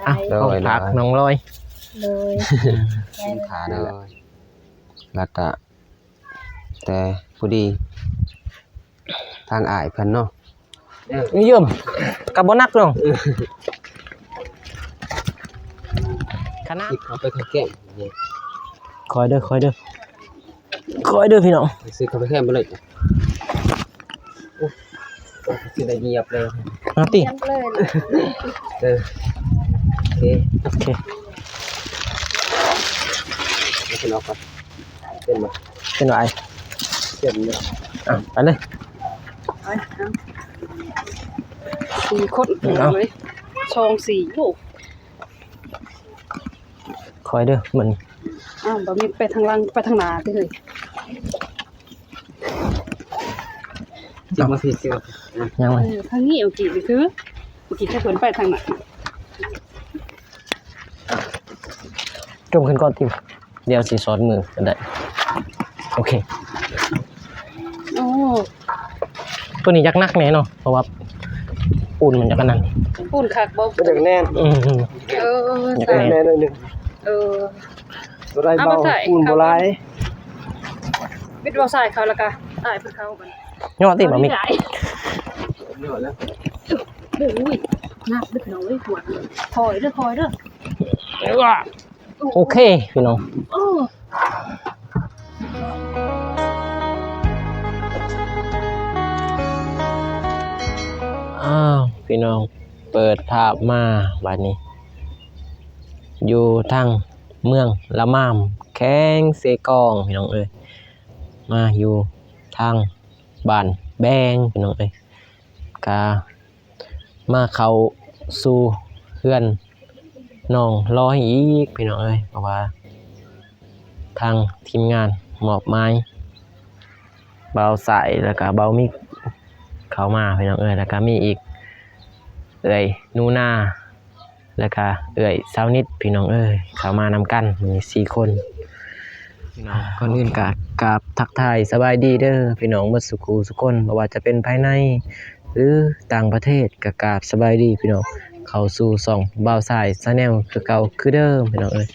ອ່ະ ໂດຍ ຂອງຝາກ ໂດຍ ນ້ອງລອຍ ໂດຍ ຂາ ໂດຍ ແລ້ວກະ ແຕ່ຜູ້ດີທາງອ້າຍເພິ່ນເນາະ ເອີ ຢ້ຽມ ກະບໍ່ໜັກນ້ອງ ຂະໜາດ ເອົາໄປເຂົ້າແກງ ຄ່ອຍເດີ ຄ່ອຍເດີ ຄ່ອຍເດີພີ່ນ້ອງ ຊື້ເຂົ້າໄປແຄມໄປເລີຍ ໂອ້ ຊິໄດ້ຢຽບເລີຍ ເອົາຕິ ເອີ ໂອເຄ ໂອເຄ ເອົາຂຶ້ນອອກກ່ອນ ເປັນບໍ່ ເປັນບໍ່ອ້າຍ ເປັນເລີຍ ອ່ະ ໄປເລີຍ ໄປ ເອົາ ສີ່ຄົນ ເອົາ ເອົາເລີຍ ສອງ ສີ່ ໂອ້ ຄ່ອຍເດີ ມັນ ອ້າວ ບໍ່ມີໄປທາງຫຼັງ ໄປທາງໜ້າຕິເຮີ້ຍ ຊິມາ ຊິມາ ຍັງ ເອີ ທາງນີ້ ເມື່ອກີ້ນີ້ຄື ເມື່ອກີ້ຖ້າເພິ່ນໄປທາງນັ້ນ ຈົ່ມຂຶ້ນກ່ອນຕິ ດຽວຊິສອດມືກໍໄດ້ ໂອເຄ ໂອ້ ຕົວນີ້ຢາກໜັກແດ່ເນາະ ເພາະວ່າປູນມັນຢາກອັນນັ້ນ ປູນຄັກບໍ່ ມັນຢາກແໜ້ນ ອືມ ເອີ ຢາກແໜ້ນ ແໜ້ນໜ້ອຍໜຶ່ງ ເອີ ຕົວໃດເບົາ ເອົາມາໃສ່ ປູນບໍ່ຫຼາຍ ເອົາມາໃສ່ ບິດບໍ່ໃສ່ເຂົາ ແລ້ວກະຕາຍເພິ່ນເຂົາບັດນີ້ ຍໍຕິບໍ່ມີ ໂອ້ຍ ໜັກເດີພີ່ນ້ອງເອີຍ ຄ່ອຍເດີ ຄ່ອຍເດີ ໂອເຄພີ່ນ້ອງ ໂອ້ ອ້າວ ພີ່ນ້ອງ ເປີດພາບມາບາດນີ້ ຢູ່ທາງເມືອງລະມາມ ແຂວງເຊກອງ ພີ່ນ້ອງເອີຍ ມາຢູ່ທາງບ້ານແບງ ພີ່ນ້ອງເອີຍ ກະ ມາເຂົ້າສູ່ເຮືອນນ້ອງລອຍອີກພີ່ນ້ອງເອີຍ ເພາະວ່າທາງທີມງານມອບໝາຍບ່າວສາຍ ແລ້ວກະບ່າວມິກເຂົ້າມາພີ່ນ້ອງເອີຍ ແລ້ວກະມີອີກເອື້ອຍໜູນາ ແລ້ວກະເອື້ອຍສາວນິດ ພີ່ນ້ອງເອີຍ ເຂົ້າມານຳກັນ ມີສີ່ຄົນ ພີ່ນ້ອງ ກ່ອນອື່ນກະກາບທັກທາຍສະບາຍດີເດີພີ່ນ້ອງເບິດສູ່ຄູ່ສູ່ຄົນ ບໍ່ວ່າຈະເປັນພາຍໃນ ຫຼື ຕ່າງປະເທດ ກະກາບສະບາຍດີພີ່ນ້ອງ ເຂົ້າສູ່ຊ່ອງບ່າວສາຍ Channel ຄືເກົ່າຄືເດີມພີ່ນ້ອງເອີຍ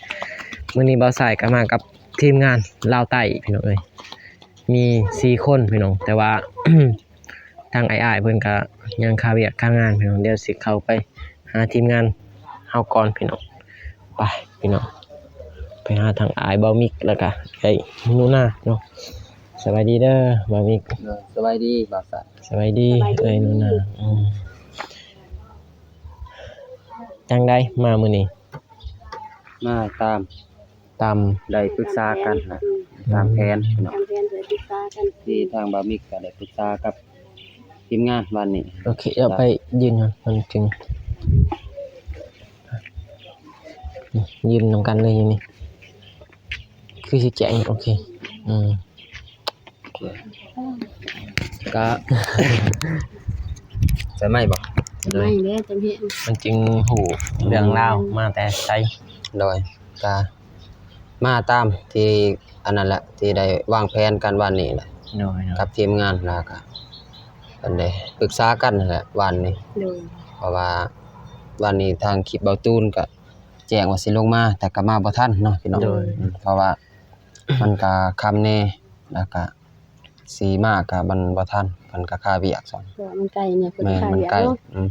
ມື້ນີ້ບ່າວສາຍກະມາກັບທີມງານລາວໃຕ້ພີ່ນ້ອງເອີຍ ມີສີ່ຄົນພີ່ນ້ອງ ແຕ່ວ່າ ທາງອ້າຍໆເພິ່ນກະຍັງຄາວຽກຄາງານພີ່ນ້ອງ ດຽວຊິເຂົ້າໄປຫາທີມງານເຮົາກ່ອນພີ່ນ້ອງ ໄປພີ່ນ້ອງ ໄປຫາທາງອ້າຍບ່າວມິກ ແລ້ວກະເອື້ອຍໜູນາເນາະ ສະບາຍດີເດີບ່າວມິກ ເອີ ສະບາຍດີບ່າວສາຍ ສະບາຍດີ ສະບາຍດີ ເອື້ອຍໜູນາ ອືມ ຈັ່ງໃດມາມື້ນີ້ ມາຕາມ ຕາມ ໄດ້ປຶກສາກັນນະ ຕາມແຜນເນາະ ຕາມແຜນ ໄດ້ປຶກສາກັນ ທີ່ທາງບ່າວມິກກະໄດ້ປຶກສາກັບທີມງານວັນນີ້ ໂອເຄ ເອົາໄປຢືນກ່ອນ ມັນຈຶ່ງ ຢືນນຳກັນເລີຍຢູ່ນີ້ ຄືຊິແຈ້ງ ໂອເຄ ອືມ ກະ ໃສ່ໄມບໍ່? ໂດຍ ໄມແລ້ວຈັ່ງເຫັນ ມັນຈຶ່ງຮູ້ເລື່ອງລາວ ອືມ ມາແຕ່ໃສ ໂດຍ ກະມາຕາມທີ່ອັນນັ້ນແຫຼະ ທີ່ໄດ້ວາງແຜນກັນວານນີ້ແຫຼະ ໂດຍ ໂດຍ ກັບທີມງານ ແລ້ວກະເພິ່ນໄດ້ປຶກສາກັນຫັ້ນແຫຼະວານນີ້ ໂດຍ ເພາະວ່າວານນີ້ທາງຄລິບເບົາຕູນກະແຈ້ງວ່າຊິລົງມາ ແຕ່ກະມາບໍ່ທັນເນາະພີ່ນ້ອງ ໂດຍ ອືມ ເພາະວ່າ ມັນກະຄ່ຳແດ່ ແລ້ວກະຊິມາກະມັນບໍ່ທັນ ເພິ່ນກະຄາວຽກຊັ້ນ ເພາະວ່າມັນໄກແດ່ ເພິ່ນ ແມ່ນ ຄາວຽກ ມັນໄກ ເນາະ ອືມ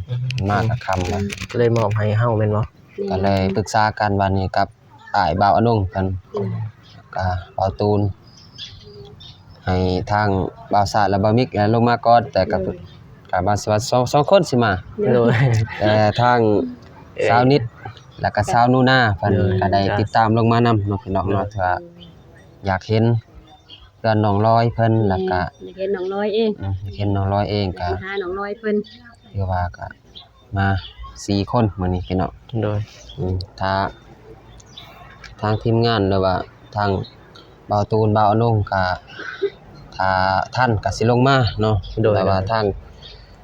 ມາກະຄ່ຳແລ້ວ ກໍເລີຍມອບໃຫ້ເຮົາແມ່ນບໍ່? ແມ່ນ ກໍເລີຍປຶກສາກັນວ່ານີ້ກັບອ້າຍບ່າວອານົງເພິ່ນ ອືມ ກະເບົາຕູນ ໃຫ້ທາງບ່າວສາດ ແລະ ບ່າວມິກ ລົງມາກ່ອນ ແຕ່ກະ ອືມ ກະວ່າຊິວ່າສອງ ສອງຄົນຊິມາ ໂດຍ ແຕ່ທາງ ເອີຍ ສາວນິດ ແລ້ວກະສາວໜູນາ ເພິ່ນ ໂດຍ ກະໄດ້ຕິດຕາມລົງມານຳເນາະ ພີ່ນ້ອງເນາະ ໂດຍ ເທື່ອຢາກເຫັນເຮືອນນ້ອງລອຍເພິ່ນ ແມ່ນ ແລ້ວກະ ຢາກເຫັນນ້ອງລອຍເອງ ອືມ ຢາກເຫັນນ້ອງລອຍເອງ ຢາກ ກະ ມາຫານ້ອງລອຍເພິ່ນ ຄືວ່າກະມາສີ່ຄົນມື້ນີ້ພີ່ນ້ອງ ໂດຍ ອືມ ຖ້າທາງທີມງານ ຫຼືວ່າທາງບ່າວຕູນ ບ່າວອານົງ ກະ ຖ້າທັນກະຊິລົງມາເນາະ ໂດຍ ແຕ່ວ່າ ໂດຍ ທາງ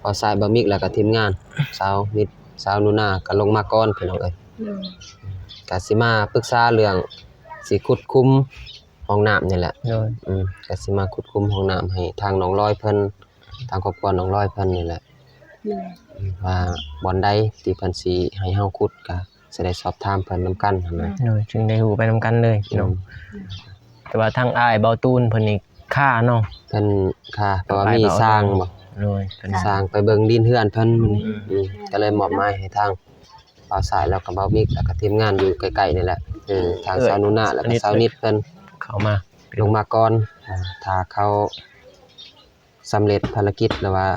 ບ່າວສາດ ບ່າວມິກ ແລ້ວກະທີມງານ ສາວນິດ ສາວໜູນາ ກະລົງມາກ່ອນພີ່ນ້ອງເອີຍ ໂດຍ ກະຊິມາປຶກສາເລື່ອງ ຊິຂຸດຂຸມຫ້ອງນ້ຳນີ້ແຫຼະ ໂດຍ ອືມ ກະຊິມາຂຸດຂຸມຫ້ອງນ້ຳໃຫ້ທາງນ້ອງລອຍເພິ່ນ ທາງຄອບຄົວນ້ອງລອຍເພິ່ນນີ້ແຫຼະ ໂດຍ ວ່າບ່ອນໃດທີ່ເພິ່ນຊິໃຫ້ເຮົາຂຸດ ກໍຊິໄດ້ສອບຖາມເພິ່ນນຳກັນຫັ້ນນະ ໂດຍ ຈຶ່ງໄດ້ຮູ້ໄປນຳກັນເລີຍເນາະ ອືມ ແຕ່ວ່າທາງອ້າຍເບົາຕູນເພິ່ນນີ້ຄາເນາະ ເພິ່ນຄາ ເພາະວ່າມີຊ່າງບໍ ໂດຍ ເພິ່ນຊ່າງໄປເບິ່ງດິນເຮືອນເພິ່ນ ອືມ ອືມ ກໍເລີຍມອບໝາຍໃຫ້ທາງບ່າວຊາຍ ແລ້ວກໍບ່າວມິກ ແລ້ວກໍທີມງານຢູ່ໃກ້ໆນີ້ແຫຼະ ເອີ ທາງ ເອີ ຊາວນູນາ ແລ້ວກໍຊາວນິດເພິ່ນເຂົ້າມາ ລົງມາກ່ອນ ອາ ຖ້າເຂົາ ສຳເລັດພາລະກິດ ຫຼືວ່າ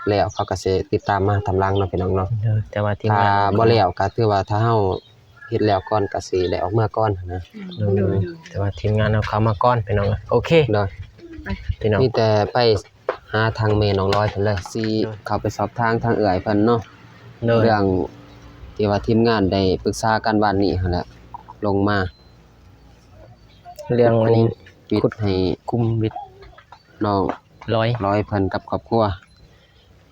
ແລ້ວ ເຂົາກໍຊິຕິດຕາມມາຕາມຫຼັງເນາະ ພີ່ນ້ອງເນາະ ໂດຍ ແຕ່ວ່າທີມງານ ຖ້າບໍ່ແລ້ວກໍຖືວ່າ ຖ້າເຮົາເຮັດແລ້ວກ່ອນ ກໍຊິໄດ້ອອກເມືອກ່ອນຫັ້ນນະ ໂດຍ ໂດຍ ແຕ່ວ່າທີມງານເຮົາເຂົ້າມາກ່ອນ ພີ່ນ້ອງ ໂອເຄ ໂດຍ ໄປ ພີ່ນ້ອງ ມີແຕ່ໄປຫາທາງແມ່ນ້ອງລອຍເພິ່ນເລີຍ ຊິ ໂດຍ ເຂົ້າໄປສອບຖາມທາງເອື້ອຍເພິ່ນເນາະ ໂດຍ ເລື່ອງທີ່ວ່າທີມງານໄດ້ປຶກສາກັນວານນີ້ຫັ້ນແຫຼະ ລົງມາ ເລື່ອງອັນນີ້ ຂຸດ ຂຸດໃຫ້ ຂຸດຂຸມວິດ ນ້ອງ ລອຍ ລອຍເພິ່ນກັບຄອບຄົວ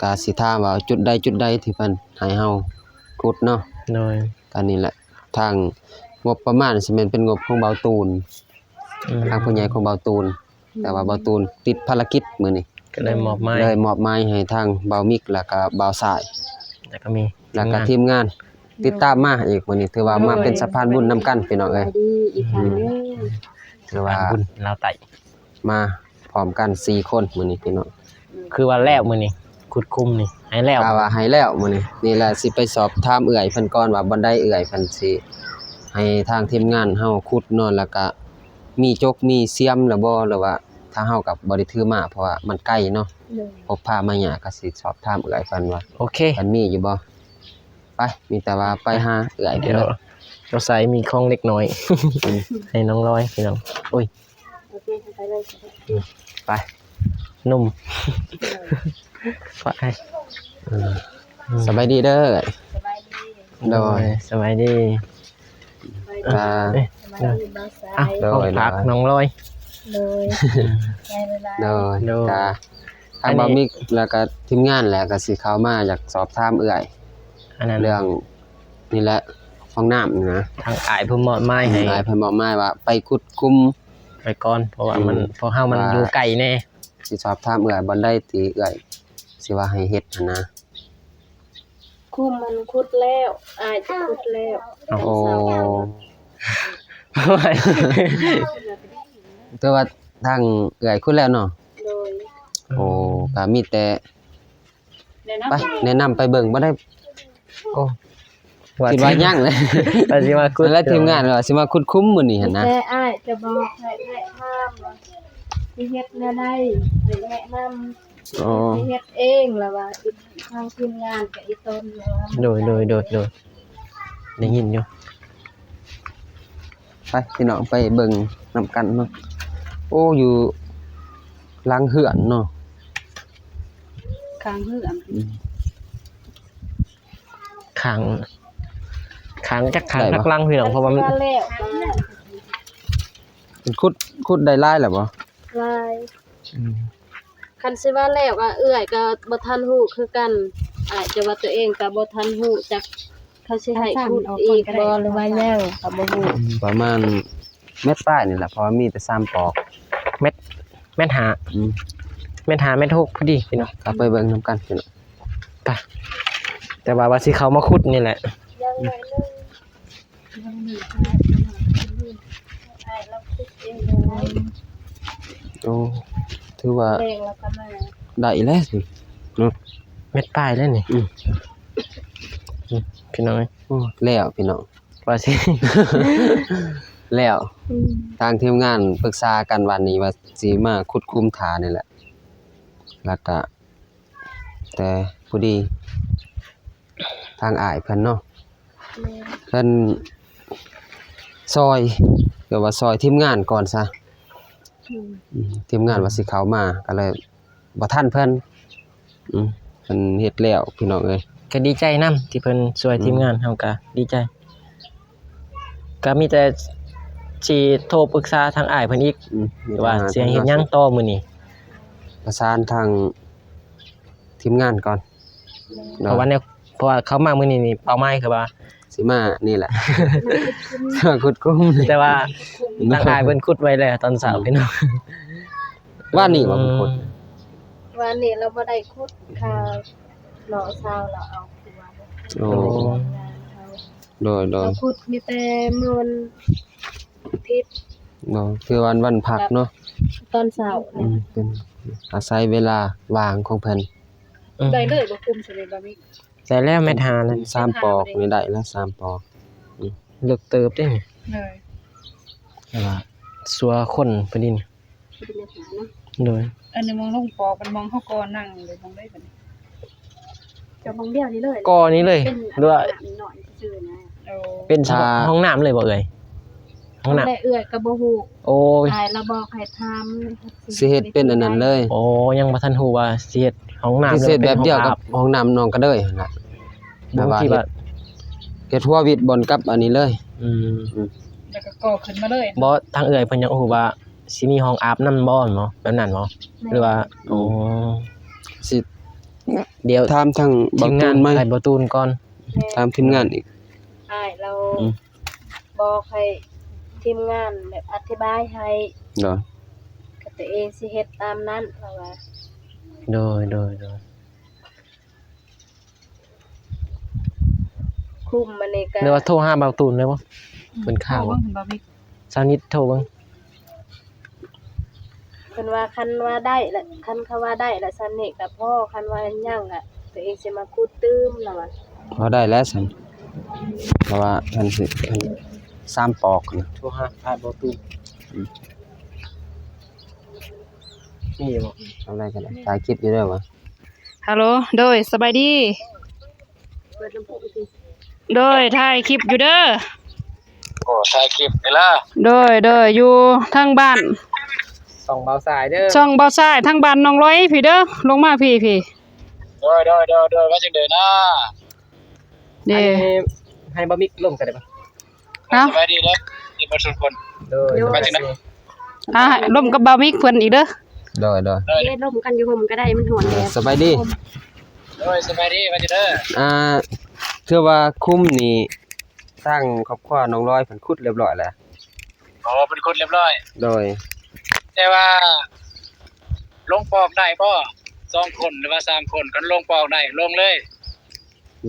ກະຊິຖາມວ່າຈຸດໃດຈຸດໃດທີ່ເພິ່ນໃຫ້ເຮົາຂຸດເນາະ ໂດຍ ກະນີ້ແຫຼະ ທາງງົບປະມານຊິແມ່ນເປັນງົບຂອງບ່າວຕູນ ອືມ ທາງຜູ້ໃຫຍ່ຂອງບ່າວຕູນ ອືມ ແຕ່ວ່າບ່າວຕູນຕິດພາລະກິດມື້ນີ້ ກໍເລີຍມອບໝາຍ ເລີຍມອບໝາຍໃຫ້ທາງບ່າວມິກ ແລ້ວກະບ່າວຊາຍ ແລ້ວກໍມີ ແລ້ວກໍທີມງານ ອືມ ຕິດຕາມມາອີກມື້ນີ້ ຖືວ່າມາເປັນສະພານບຸນນຳກັນ ພີ່ນ້ອງເອີຍ ສະບາຍດີອີກຄັ້ງເດີ ອືມ ຖືວ່າ ສະພານບຸນລາວໃຕ້ ມາພ້ອມກັນສີ່ຄົນມື້ນີ້ພີ່ນ້ອງ ຄືວ່າແລ້ວມື້ນີ້ ຂຸດຂຸມນີ້ໃຫ້ແລ້ວ ກະວ່າໃຫ້ແລ້ວມື້ນີ້ ນີ້ແຫຼະ ຊິໄປສອບຖາມເອື້ອຍເພິ່ນກ່ອນວ່າບ່ອນໃດເອື້ອຍເພິ່ນຊິໃຫ້ທາງທີມງານເຮົາຂຸດເນາະ ແລ້ວກະມີຈົກມີຊຽມແລ້ວບໍ່ ຫຼືວ່າ ທາງເຮົາກໍບໍ່ໄດ້ຖືມາ ເພາະວ່າມັນໄກເນາະ ໂດຍ ພົບພາມາຍາກ ກໍຊິສອບຖາມເອື້ອຍເພິ່ນວ່າ ໂອເຄ ເພິ່ນມີຢູ່ບໍ່ ໄປ ມີແຕ່ວ່າໄປຫາເອື້ອຍ ດຽວ ສາວໃສມີຂອງເລັກນ້ອຍ ອືມ ໃຫ້ນ້ອງລອຍ ພີ່ນ້ອງ ໂອ້ຍ ໂອເຄ ໄປເລີຍ ອືມ ໄປ ໜຸ່ມ ໄປ ເອີ ອືມ ສະບາຍດີເດີ ສະບາຍດີ ໂດຍ ໂດຍ ສະບາຍດີ ອ່າ ສະບາຍດີ ບ່າວຊາຍ ອ່ະ ໂດຍ ຂອງຝາກ ໂດຍ ນ້ອງລອຍ ໂດຍ ອືມ ໃນເວລາ ໂດຍ ໂດຍ ກະ ທາງ ອັນນີ້ ບ່າວມິກ ແລ້ວກະທີມງານແຫຼະ ກະຊິເຂົ້າມາຢາກສອບຖາມເອື້ອຍ ອັນນັ້ນ ເລື່ອງນີ້ແຫຼະ ຫ້ອງນ້ຳນະ ທາງອ້າຍເພິ່ນມອບໝາຍໃຫ້ ອືມ ອ້າຍເພິ່ນມອບໝາຍວ່າໄປຂຸດຂຸມໄປກ່ອນ ເພາະວ່າມັນ ອືມ ພວກເຮົາມັນ ວ່າ ຢູ່ໄກແດ່ ຊິສອບຖາມເອື້ອຍບ່ອນໃດທີ່ເອື້ອຍຊິວ່າໃຫ້ເຮັດຫັ້ນນະ. ຂຸມມັນຂຸດແລ້ວ ອ້າຍຈະຂຸດແລ້ວ. ໂອ້ ແຕ່ວ່າທາງເອື້ອຍຂຸດແລ້ວເນາະ? ໂດຍ. ໂອ້ ກໍມີແຕ່ ແນະນຳ ໄປ ແນະນຳໄປເບິ່ງບໍ່ໄດ້. ໂອ້ ຄິດວ່າຍັງເລີຍ ວ່າຊິມາຂຸດ ແລ້ວທີມງານວ່າຊິມາຂຸດຂຸມມື້ນີ້ຫັ້ນນະ. ແຕ່ອ້າຍຈະບອກໃຫ້ແນະນຳວ່າຊິເຮັດແນວໃດ ໃຫ້ແນະນຳ. ອໍ ຊິເຮັດເອງລະວ່າ ອີກທາງທີມງານກັບອີ່ຕົນລະວ່າ. ໂດຍ ໂດຍ ໂດຍ ໂດຍ ໄດ້ຍິນຢູ່. ໄປ ພີ່ນ້ອງ ໄປເບິ່ງນຳກັນເນາະ. ໂອ້ ຢູ່ຫຼັງເຮືອນເນາະ ຂ້າງເຮືອນ. ອືມ ຂ້າງ ຂ້າງຈັກຂ້າງ ໄດ້ບໍ່ ຈັກຫຼັງ ພີ່ນ້ອງ ເພາະວ່າມັນ ຄັນຊິວ່າແລ້ວກໍ ມັນຂຸດ ຂຸດໄດ້ຫຼາຍແລ້ວບໍ່? ຫຼາຍ. ອືມ ຄັນຊິວ່າແລ້ວກໍເອື້ອຍກໍບໍ່ທັນຮູ້ຄືກັນ ອາດຈະວ່າຕົວເອງກໍບໍ່ທັນຮູ້ຈັກ ເຂົາຊິໃຫ້ຂຸດອີກບໍ່ ຫຼືວ່າຍັງກໍບໍ່ຮູ້. ອືມ ປະມານແມັດປາຍນີ້ແຫຼະ ເພາະວ່າມີແຕ່ສາມປອກ. ແມັດ ແມັດຫ້າ. ອືມ ແມັດຫ້າ ແມັດຫົກ ພໍດີພີ່ນ້ອງ. ກໍໄປເບິ່ງນຳກັນພີ່ນ້ອງ ໄປ. ແຕ່ວ່າ ວ່າຊິເຂົ້າມາຂຸດນີ້ແຫຼະ. ໂອ້ ຖືວ່າໄດ້ແລ້ວເນາະ ແມັດປາຍແລ້ວນີ້. ອືມ ອືມ ພີ່ນ້ອງເອີຍ ໂອ້ ແລ້ວພີ່ນ້ອງ ວ່າຊິ ແລ້ວ. ອືມ ທາງທີມງານປຶກສາກັນວັນນີ້ວ່າຊິມາຂຸດຂຸມຖ້ານີ້ແຫຼະ ແລ້ວກະ ແຕ່ພໍດີທາງອ້າຍເພິ່ນເນາະ ແມ່ນ ເພິ່ນຊ່ອຍ ແບບວ່າຊ່ອຍທີມງານກ່ອນຊະ. ອືມ ອືມ ທີມງານວ່າຊິເຂົ້າມາ ກໍເລີຍບໍ່ທັນເພິ່ນ. ອືມ ເພິ່ນເຮັດແລ້ວ ພີ່ນ້ອງເອີຍ. ກໍດີໃຈນຳທີ່ເພິ່ນຊ່ວຍ ອືມ ທີມງານເຮົາ ກໍດີໃຈ. ກໍມີແຕ່ຊິໂທປຶກສາທາງອ້າຍເພິ່ນອີກ ອືມ ວ່າຊິເຮັດຫຍັງຕໍ່ມື້ນີ້ ປະສານທາງທີມງານກ່ອນ. ເພາະວ່າແນວ ເພາະວ່າເຂົ້າມາມື້ນີ້ນີ້ ເປົ້າໝາຍຄືວ່າຊິມານີ້ແຫຼະ ມາຂຸດຂຸມ. ແຕ່ວ່າທາງອ້າຍເພິ່ນຂຸດໄວ້ແລ້ວຕອນເຊົ້າ ອືມ ພີ່ນ້ອງ. ວານນີ້ບໍ່ເພິ່ນຂຸດ? ອືມ ວານນີ້ລາວບໍ່ໄດ້ຂຸດ ຂ້າ ເລາະຊາວ ລາວເອົາຜົວ. ໂອ້ ໂດຍໆ ລາວຂຸດມີແຕ່ມື້ວັນອາທິດ ໂດຍ ຄືວັນ ວັນພັກເນາະ ຕອນເຊົ້າ. ອືມ ເປັນອາໄສເວລາວ່າງຂອງເພິ່ນ. ອືມ ໄດ້ເລີຍບໍ່ ຄຸມຊະເວດາມິ? ໄດ້ແລ້ວ ແມັດຫ້ານັ້ນ ສາມປອກນີ້ໄດ້ແລ້ວ ສາມປອກ. ອືມ ເລິກເຕີບເດ້ນີ້. ໂດຍ ແຕ່ວ່າຊົ່ວຄົນພໍດີນີ້. ໂດຍ ອັນນີ້ມອງລົງປອກ ມັນມອງເຮົາກໍນັ່ງເລີຍ ມອງໄດ້ບັດນີ້ ຈະມອງດຽວນີ້ເລີຍ ກໍນີ້ເລີຍ ເປັນ ຫຼືວ່າ ນ້ຳນ້ອຍຊື່ໆນະ. ໂອ້ ເປັນສະເພາະ ອ່າ ຫ້ອງນ້ຳເລີຍບໍ່ເອື້ອຍ? ຫ້ອງນ້ຳ ແລະເອື້ອຍກໍບໍ່ຮູ້. ໂອ້ຍ ອ້າຍລາວບອກໃຫ້ຖາມ ຊິເຮັດເປັນອັນນັ້ນເລີຍ. ໂອ້ ຍັງບໍ່ທັນຮູ້ວ່າຊິເຮັດຫ້ອງນ້ຳ ຊິເຮັດແບບດຽວກັບຫ້ອງນ້ຳນ້ອງກະເດີຍຫັ້ນລະ ແບບວ່າເຮັດ ເຮັດຫົວວິດບ່ອນກັບອັນນີ້ເລີຍ. ອືມ ອືມ ແລ້ວກໍກໍ່ຂຶ້ນມາເລີຍ. ບໍ່ ທາງເອື້ອຍເພິ່ນຢາກຮູ້ວ່າ ຊິມີຫ້ອງອາບນ້ຳບໍ່ເນາະ ແບບນັ້ນບໍ່? ແມ່ນ ຫຼືວ່າ ອືມ ໂອ້ ຊິ ດຽວຖາມທາງບ່າວຕູນໃໝ່ ຖາມທີມງານອ້າຍບ່າວຕູນກ່ອນ. ແມ່ນ ຖາມທີມງານອີກ ອ້າຍລາວ ອືມ ບອກໃຫ້ທີມງານແບບອະທິບາຍໃຫ້. ໂດຍ ກໍຕົວເອງຊິເຮັດຕາມນັ້ນ ລາວວ່າ. ໂດຍ ໂດຍ ໂດຍ. ຄຸມອັນນີ້ກະ ຫຼືວ່າໂທຫາບ່າວຕູນເລີຍບໍ່? ອືມ ເພິ່ນຂ່າວ ໂທເບິ່ງ ເພິ່ນບໍ່ມີ ຊາວນິດໂທເບິ່ງ. ເພິ່ນວ່າຄັນວ່າໄດ້ລະ ຄັນເຂົາວ່າໄດ້ລະ ຊຳນີ້ກະພໍ ຄັນວ່າຍັງກະຕົວເອງຊິມາຂຸດຕື່ມ ລາວວ່າ. ພໍໄດ້ແລ້ວຊັ້ນ ເພາະວ່າເພິ່ນຊິ ເພິ່ນ ສາມປອກນະ. ໂທຫາອ້າຍບ່າວຕູນ. ອືມ ມີບໍ່? ເອົາໄດ້ກໍໄດ້ ຖ່າຍຄລິບຢູ່ເດີວ່າ. ຮັລໂຫຼ ໂດຍ ສະບາຍດີ. ເປີດລຳໂພງຕິ ໂດຍ ຖ່າຍຄລິບຢູ່ເດີ. ໂອ້ ຖ່າຍຄລິບນີ້ລະ. ໂດຍ ໂດຍ ຢູ່ທາງບ້ານ ຊ່ອງບ່າວຊາຍເດີ ຊ່ອງບ່າວຊາຍ ທາງບ້ານໜອງລອຍພີ້ເດີ ລົງມາພີ້ ພີ້. ໂດຍ ໂດຍ ໂດຍ ໂດຍ ວ່າຈັ່ງໃດນະ? ເດ້ ອັນນີ້ໃຫ້ບ່າວມິກລົມກັນໄດ້ປະ? ເອົ້າ ສະບາຍດີເດີ ທີ່ມາທຸກຄົນ. ໂດຍ ໂດຍ ສະບາຍດີນະ. ອ່າ ລົມກັບບ່າວມິກເພິ່ນອີກເດີ. ໂດຍ ໂດຍ ໂດຍ ເດ້ ລົມກັນຢູ່ຮົ່ມກໍໄດ້ ມັນຮ້ອນແດດ. ເອີ ສະບາຍດີ. ໂດຍ ສະບາຍດີ ວ່າຈັ່ງເດີ. ອ່າ ຖືວ່າຄຸມນີ້ ທາງຄອບຄົວນ້ອງລອຍເພິ່ນຂຸດລຽບລ້ອຍແລ້ວ. ອໍ ເພິ່ນຂຸດລຽບລ້ອຍ. ໂດຍ ແຕ່ວ່າລົງປອກໄດ້ບໍ່ ສອງຄົນ ຫຼືວ່າສາມຄົນ? ຄັນລົງປອກໄດ້ ລົງເລີຍ.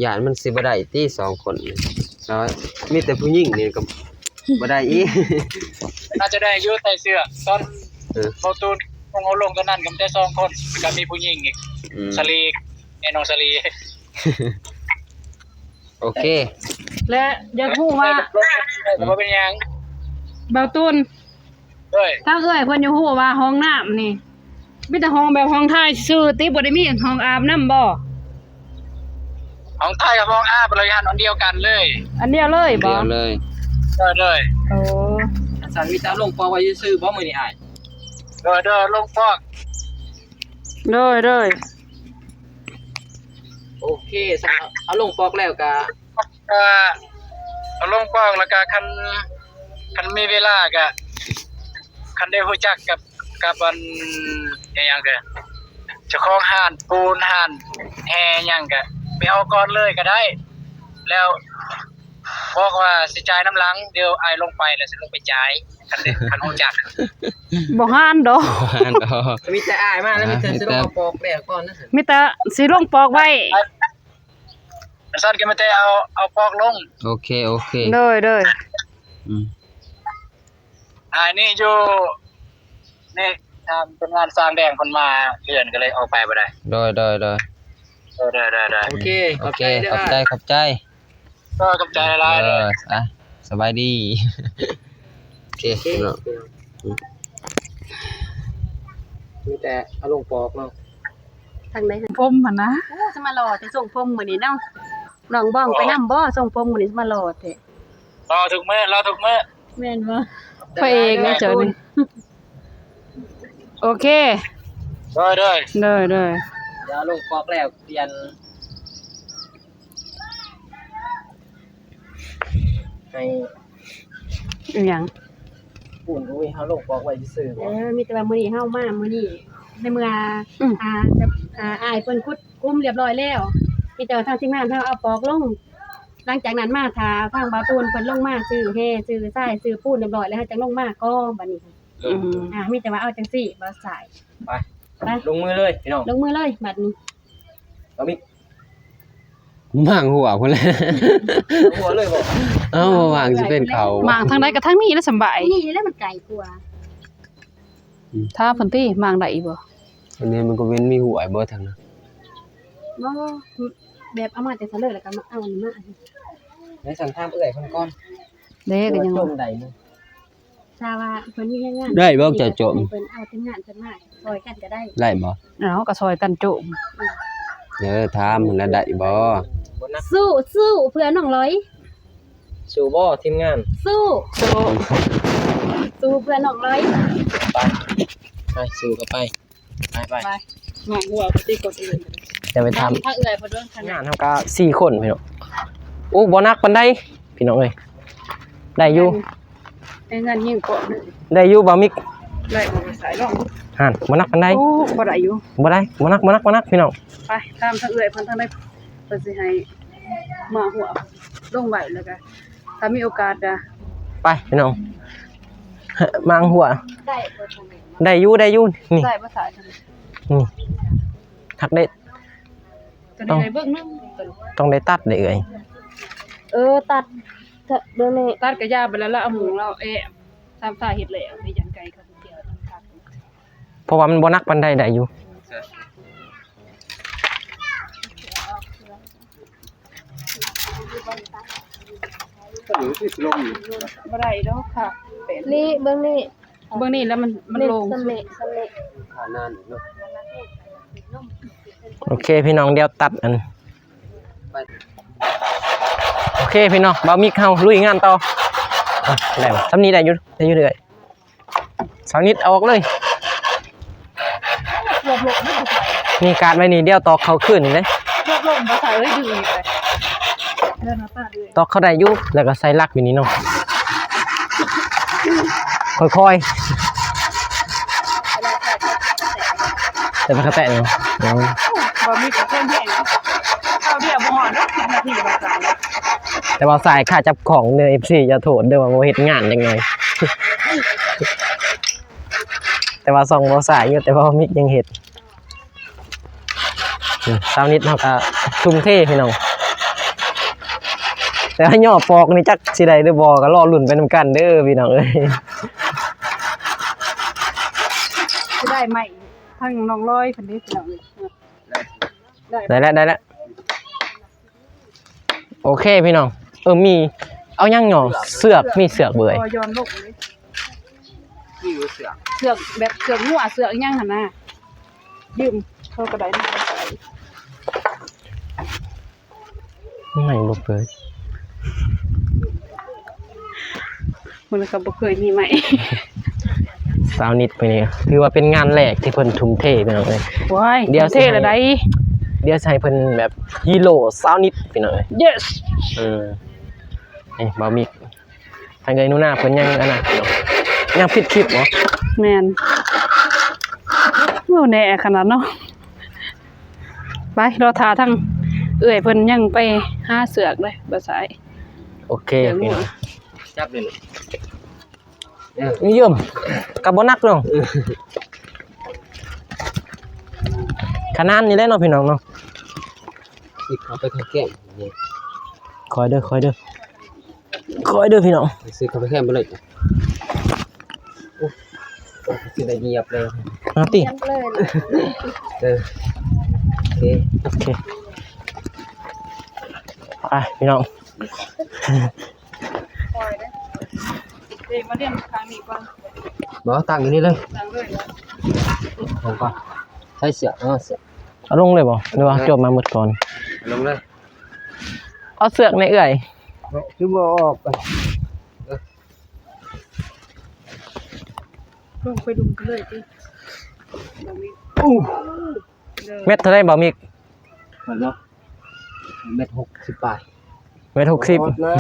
ຢ້ານມັນຊິບໍ່ໄດ້ຕິ ສອງຄົນນີ້ ເນາະ ມີແຕ່ຜູ້ຍິງນີ້ກໍບໍ່ໄດ້ອີກ. ໜ້າຈະໄດ້ຢູ່ ໃສ່ເສື້ອ ຕອນ ເອີ ເຮົາຕູນ ຂອງເຮົາລົງຕອນນັ້ນກໍມີແຕ່ສອງຄົນ ກໍມີຜູ້ຍິງອີກ. ອືມ ສາລີ ແອ ນ້ອງສາລີ. ໂອເຄ ແລະ ຢາກຮູ້ວ່າ ບໍ່ເປັນຫຍັງ ບ່າວຕູນ. ໂດຍ ທາງເອື້ອຍເພິ່ນຢາກຮູ້ວ່າຫ້ອງນ້ຳນີ້ ມີແຕ່ຫ້ອງແບບຫ້ອງຖ່າຍຊື່ຕິ ບໍ່ໄດ້ມີຫ້ອງອາບນ້ຳບໍ່? ຫ້ອງຖ່າຍກັບຫ້ອງອາບ ລະຢູ່ຫັ້ນອັນດຽວກັນເລີຍ. ອັນດຽວເລີຍບໍ່? ອັນດຽວເລີຍ. ໂດຍ ໂດຍ. ໂອ້ ຊັ້ນມີແຕ່ລົງປອກໄວ້ຊື່ໆບໍ່ມື້ນີ້ອ້າຍ? ໂດຍ ໂດຍ ລົງປອກ. ໂດຍ ໂດຍ. ໂອເຄ ຊັ້ນເອົາລົງປອກແລ້ວກະ ກະເອົາລົງປອກ ແລ້ວກະຄັນ ຄັນມີເວລາກະ ຄັນໄດ້ຮູ້ຈັກກັບ ກັບອັນ ອີຫຍັງເດີ ເຈົ້າຂອງຮ້ານປູນ ຮ້ານແຮ່ຫຍັງ ກະໄປເອົາກ່ອນເລີຍກະໄດ້ ແລ້ວບອກວ່າຊິຈ່າຍນຳຫຼັງ ດຽວອ້າຍລົງໄປແລ້ວຊິລົງໄປຈ່າຍ ຄັນໄດ້ ຄັນຮູ້ຈັກ. ບໍ່ຮ້ານດອກ ບໍ່ຮ້ານດອກ ມີແຕ່ອ້າຍມາແລ້ວ ມີແຕ່ຊິລົງເອົາປອກແລ້ວກ່ອນນະ ມີແຕ່ຊິລົງປອກໄວ້. ຄັນຊັ້ນກໍມີແຕ່ເອົາ ເອົາປອກລົງ. ໂອເຄ ໂອເຄ. ໂດຍ ໂດຍ. ອືມ ອ່າ ນີ້ຢູ່ ນີ້ ທາງຄົນງານຊ່າງແດງເພິ່ນມາເຮືອນ ກໍເລີຍອອກໄປບໍ່ໄດ້. ໂດຍ ໂດຍ ໂດຍ. ເອີ ໂດຍ ໂດຍ ໂດຍ. ໂອເຄ ໂອເຄ ຂອບໃຈເດີ ຂອບໃຈ ຂອບໃຈ. ເອີ ຂອບໃຈຫຼາຍໆເດີ. ໂດຍ ອ່ະ ສະບາຍດີ. ໂອເຄ ໂອເຄ ພີ່ນ້ອງ ອືມ ມີແຕ່ເອົາລົງປອກເນາະ. ທາງໃດຫັ້ນ ຜົມຫັ້ນນະ. ໂອ້ ສະມາຫຼໍ່ແຕ່ຊົງຜົມມື້ນີ້ເນາະ. ນ້ອງບອງໄປນຳບໍ່? ຊົງຜົມມື້ນີ້ສະມາຫຼໍ່ແທ້. ຫຼໍ່ທຸກມື້ ຫຼໍ່ທຸກມື້. ແມ່ນບໍ່? ພະເອກເນາະເຈົ້ານີ້. ໂອເຄ ໂດຍ ໂດຍ ໂດຍ ໂດຍ. ດຽວລົງປອກແລ້ວປ່ຽນ ໃຫ້ ອີຫຍັງ? ປູນ ອຸ້ຍ ເຮົາລົງປອກໄວ້ຊື່ໆ. ເອີ ມີແຕ່ວ່າມື້ນີ້ເຮົາມາ ມື້ນີ້ໃນເມື່ອ ອືມ ອ່າ ອ່າ ອ້າຍເພິ່ນຂຸດຂຸມລຽບລ້ອຍແລ້ວ ມີແຕ່ວ່າທາງທີມງານເຮົາເອົາປອກລົງ. ຫຼັງຈາກນັ້ນມາຖ້າທາງບ່າວຕູນເພິ່ນລົງມາຊື້ແຮ່ ຊື້ຊາຍ ຊື້ປູນລຽບລ້ອຍແລ້ວ ເຮົາຈັ່ງລົງມາກໍບັດນີ້. ອືມ ອ່າ ມີແຕ່ວ່າເອົາຈັ່ງຊີ້ ບ່າວຊາຍ. ໄປ ໄປ ລົງມືເລີຍພີ່ນ້ອງ ລົງມືເລີຍບັດນີ້. ເອົາມິກ ໝາງຫົວພຸ້ນແຫຼະ ຫົວເລີຍບໍ່? ເອົ້າ ໝາງຊິເປັນເຂົາບໍ່? ໝາງທາງໃດກໍທາງນີ້ລະສຳບາຍ. ນີ້ແຫຼະມັນໄກກວ່າ. ອືມ ຖ້າເພິ່ນຕິ ໝາງໄດ້ອີກບໍ່? ອັນນີ້ມັນກໍເປັນມີຫ້ວຍບໍ່ທາງນັ້ນ? ບໍ່ ແບບເອົາມາແຕ່ສະເລີແລ້ວກໍມາເອົາອັນນີ້ມາ. ໃຫ້ສັນຖາມເອື້ອຍເພິ່ນກ່ອນ ເດ້ ກໍຍັງວ່າ ຈມໄດ້ບໍ່? ຖ້າວ່າເພິ່ນມີແຮງງານ ໄດ້ບໍ່ ເຈົ້າຈົມ? ເພິ່ນເອົາທີມງານເພິ່ນມາຊ່ອຍກັນກໍໄດ້. ໄດ້ບໍ່? ເອົາ ກໍຊ່ອຍກັນຈົມ. ເອີ ຖາມຫັ້ນລະໄດ້ບໍ່? ສູ້ ສູ້ເພື່ອນ້ອງລອຍ. ສູ້ບໍ່ທີມງານ? ສູ້ ສູ້ ສູ້ເພື່ອນ້ອງລອຍ. ໄປ ໄປ ສູ້ກໍໄປ ໄປ ໄປ ໄປ. ມາຫົວໄປຕິກ່ອນອື່ນ ຈະໄປຖາມ ຖ້າເອື້ອຍເພິ່ນເບິ່ງທາງ ງານເຮົາກໍສີ່ຄົນພີ່ນ້ອງ. ໂອ້ ບໍ່ໜັກປານໃດພີ່ນ້ອງເອີຍ ໄດ້ຢູ່. ແຮງງານຍິງເກາະ ໄດ້ຢູ່ບໍ່ມິກ? ໄດ້ບໍ່ສາຍລອງ ຫັ້ນ ບໍ່ໜັກປານໃດ. ໂອ້ ພໍໄດ້ຢູ່ ບໍ່ໄດ້ ບໍ່ໜັກ ບໍ່ໜັກ ບໍ່ໜັກພີ່ນ້ອງ. ໄປຖາມທາງເອື້ອຍເພິ່ນທາງໃດ ເພິ່ນຊິໃຫ້ມາຫົວລົງໄວ້ ແລ້ວກໍຖ້າມີໂອກາດກໍ ໄປພີ່ນ້ອງ ມາຫົວ. ໄດ້ບໍ່? ໄດ້ຢູ່ ໄດ້ຢູ່ ນີ້ ໄດ້ບໍ່ສາຍ ນີ້ ຮັກເດັດ. ຕົວນີ້ໄດ້ເບິ່ງໜຶ່ງ ຕ້ອງໄດ້ຕັດເດ້ເອື້ອຍ. ເອີ ຕັດ ຕັດເບິ່ງນີ້ ຕັດກະຢາໄປແລ້ວ ແລ້ວເອົາໝູລາວແອມ ຕາມສາເຮັດແລ້ວ ໄດ້ຢັນໄກ່ເຂົາໄປທ່ຽວ ເພາະວ່າມັນບໍ່ໜັກປານໃດ ໄດ້ຢູ່. ບໍ່ໄດ້ດອກຄ່ະ ນີ້ເບິ່ງນີ້ ເບິ່ງນີ້ແລ້ວມັນ ມັນລົງສຸດ ໂອເຄພີ່ນ້ອງ ດຽວຕັດອັນ ໂອເຄພີ່ນ້ອງ ບ່າວມິກເຮົາລຸຍງານຕໍ່. ໄດ້ບໍ່? ສ່ຳນີ້ໄດ້ຢູ່ ໄດ້ຢູ່ເລື້ອຍ. ສາວນິດເອົາອອກເລີຍ ເກືອບລົງ ນີ້ກາດໄວ້ນີ້ ດຽວຕອກເຂົ້າຄືນນີ້ເດ້ ເກືອບລົງ ບໍ່ໃສ່ເອີຍ ດຶງອີກເລີຍ ເດີນມາປາດເລີຍ ຕອກເຂົ້າໄດ້ຢູ່ ແລ້ວກໍໃສ່ຫຼັກຢູ່ນີ້ເນາະ ຄ່ອຍໆ ແຕ່ມັນກະແຕະເນາະ. ບໍ່ມີກະເຄື່ອນແຮງ ເອົາດຽວບໍ່ຮອດດອກ ສິບນາທີບໍ່ໄດ້. ແຕ່ວ່າສາຍຂາຈັບຂອງເດີ ເອັຟຊີ ຢ່າໂທດເດີ ວ່າບໍ່ເຮັດງານຈັກໜ່ອຍ. ແຕ່ວ່າສ່ອງບໍ່ສາຍຢູ່ ແຕ່ວ່າມິກຍັງເຮັດ. ອືມ ຊາວນິດເຮົາກະທຸ່ມເທພີ່ນ້ອງ ແຕ່ວ່າຍໍປອກນີ້ຈັກຊິໄດ້ຫຼືບໍ່ ກະລໍລຸ້ນໄປນຳກັນເດີພີ່ນ້ອງເອີຍ. ຊິໄດ້ໄມ້ທາງນ້ອງລອຍເພິ່ນເດ້ພີ່ນ້ອງເອີຍ. ໄດ້ແລ້ວ ໄດ້ແລ້ວ. ໂອເຄພີ່ນ້ອງ ເອີ ມີ ເອົາຫຍັງຫຍໍ້ ເຊືອກ ເຊືອກ ມີເຊືອກເບີຍ ພໍຢ່ອນລົງເລີຍ ມີຢູ່ເຊືອກ ເຊືອກແບບເຊືອກງົວ ເຊືອກອີ່ຫຍັງຫັ້ນນະ ຢືມເຂົາກໍໄດ້ ໄມ້ບໍ່ເປີດ. ມັນກໍບໍ່ເຄີຍມີໃໝ່ ຊາວນິດມື້ນີ້ ຖືວ່າເປັນງານແລກທີ່ເພິ່ນທຸ່ມເທພີ່ນ້ອງເອີຍ. ໂອ້ຍ ດຽວເທລະໃດ ດຽວຊິໃຫ້ເພິ່ນແບບຮີໂຣຊາວນິດພີ່ນ້ອງເອີຍ. ເຢສ ເອີ ນີ້ບ່າວມິກ ທາງເອື້ອຍໜູນາເພິ່ນຍັງອັນນັ້ນ ຍັງປິດຄລິບບໍ່? ແມ່ນ ໂອ້ ແນ່ຂະໜາດເນາະ. ໄປ ລໍຖ້າທາງເອື້ອຍເພິ່ນຍັງໄປຫາເຊືອກເດ້ ບໍ່ສາຍ. ໂອເຄພີ່ນ້ອງ ຈັບເລີຍລູກ ເອີ ມີຢູ່ ກະບໍ່ໜັກນ້ອງ ຂະໜາດນີ້ແຫຼະເນາະພີ່ນ້ອງເນາະ. ເອົາໄປເຂົ້າແກ້ມ ຄ່ອຍເດີ ຄ່ອຍເດີ ຄ່ອຍເດີພີ່ນ້ອງ ຊື້ເຂົ້າໄປແກ້ມໄປເລີຍ. ໂອ້ ຊິໄດ້ຢຽບເລີຍ ເອົາຕິ ຢຽບເລີຍ ເອີ ໂອເຄ ໂອເຄ ໄປພີ່ນ້ອງ. ເດ ມາລ້ຽງທາງນີ້ກ່ອນ ບໍ່ ຕັ້ງຢູ່ນີ້ເລີຍ ຕັ້ງເລີຍ ລົງກ່ອນ ໃສ່ເຊືອກ ເອົາເຊືອກ ເອົາລົງເລີຍບໍ່ ຫຼືວ່າ ເອີ ຈົບມາໝົດກ່ອນ ເອົາລົງເລີຍ. ເອົາເຊືອກແດ່ເອື້ອຍ ຄືບໍ່ອອກ ລົງໄປລຸມກັນເລີຍຕິ. ໂອ້ ເມັດເທົ່າໃດບ່າວມິກ? ເທົ່າໃດເນາະ ເມັດຫົກສິບປາຍ ເມັດຫົກສິບ ບໍ່ຮອດນະ.